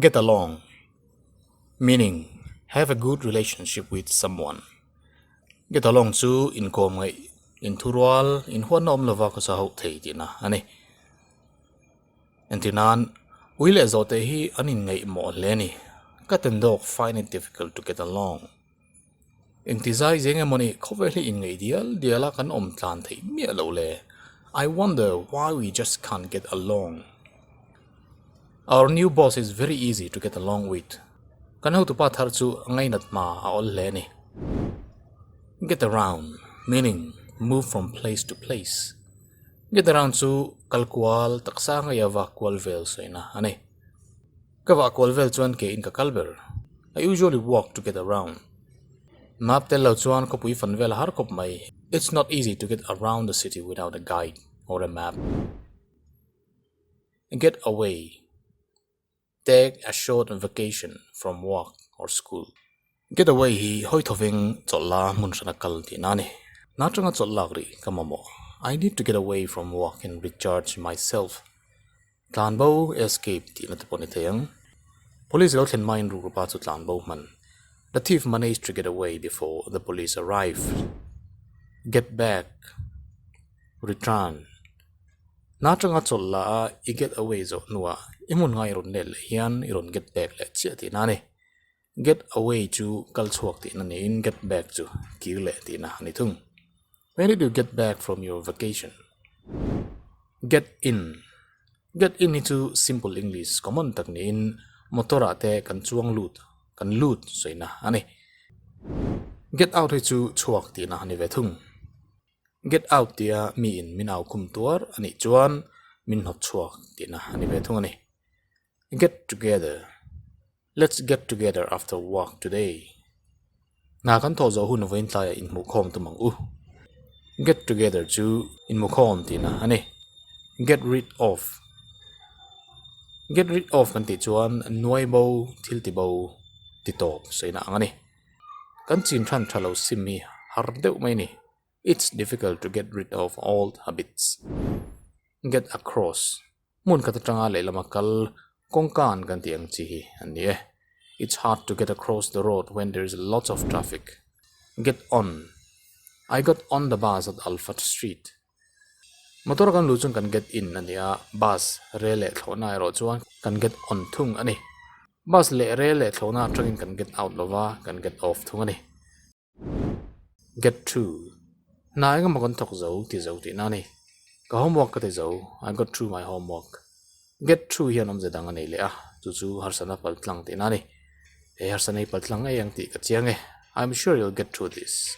Get along, meaning have a good relationship with someone. Get along chu inkawm ngaih, inthurual, inhuatna awm lova khawsa hauh thei tihna a ni. Entir nan, ui leh zawhte hi an inngaihmawh hle a ni. Cat and dog find it difficult to get along. Engtizai zeng emawni khawvel hi inngaih dial dial a kan awm tlan theih miah lo le? I wonder why we just can't get along. Our new boss is very easy to get along with. Kan hotupa thar chu ngainat hma a awl hle a ni. Get around, meaning move from place to place. Get around chu kal kual taksa ngaia vak kual vel sawina a ni. Ka vah kual vel chuan ke in ka kal ber. I usually walk to get around. Map tel lo chuan khawpui fan vel a har khawp mai. It's not easy to get around the city without a guide or a map. Get away. Take a short vacation from work or school. Get away hi hawi thawveng chawlh la hmun hrana kal tihna a ni. Hna atanga chawlh lak rih ka mamawh. I need to get away from work and recharge myself. Tlanbo, escape, tihna te pawh ni thei ang. Police lo thlen hmain rukrupa chu tlanbo hman. The thief managed to get away before the police arrived. Get back, return. Hna atanga chawlh la a i get away zawh hnuah i hmun ngai i rawn let leh hian i rawn get back leh chiah tihna a ni. Get away chu kal chhuak tihna niin get back chu kir leh tihna a ni thung. When did you get back from your vacation? Get in Get in hi chu simple English common tak niin motor ah te kan chuang lut, kan lut sawina a ni. Get out hi chu chhuak tihna a ni ve thung. Get out tia miin min au khum tuar a nih chuan min hnawt chhuak tihna a ni ve thung a ni. Get together Let's get together after work today. Hna kan thawh zawh hun vawiin tlaiah inhmuhkhawm tum ang u. Get together chu inhmukhawm tihna a ni. Get rid of Get rid of kan tih chuan nuai bo, thil ti bo, ti tawp sawina ang a ni. Kan chin than tha lo sim hi har deuh mai a ni. It's difficult to get rid of old habits. Get across Hmun khat atanga lehlama kal kawngkan kan tih ang chi hi an ni e. It's hard to get across the road when there is lots of traffic. Get on I got on the bus at Alfat Street. Motor kan luh chuan kan get in a ni a, bus rel leh thlawhna erawh chuan kan get on thung a ni. Bus leh rel leh thlawhna atangin kan get out lova, kan get off thung a ni. Get through Hna engemaw kan thawk zo ti zo tihna a ni. Ka homework ka ti zo, I got through my homework. Get through hian awmze dang a nei leh a, chu chu harsatna paltlang tihna a ni. He harsatna hi paltlang ngei ang tih ka chiang e, I'm sure you'll get through this.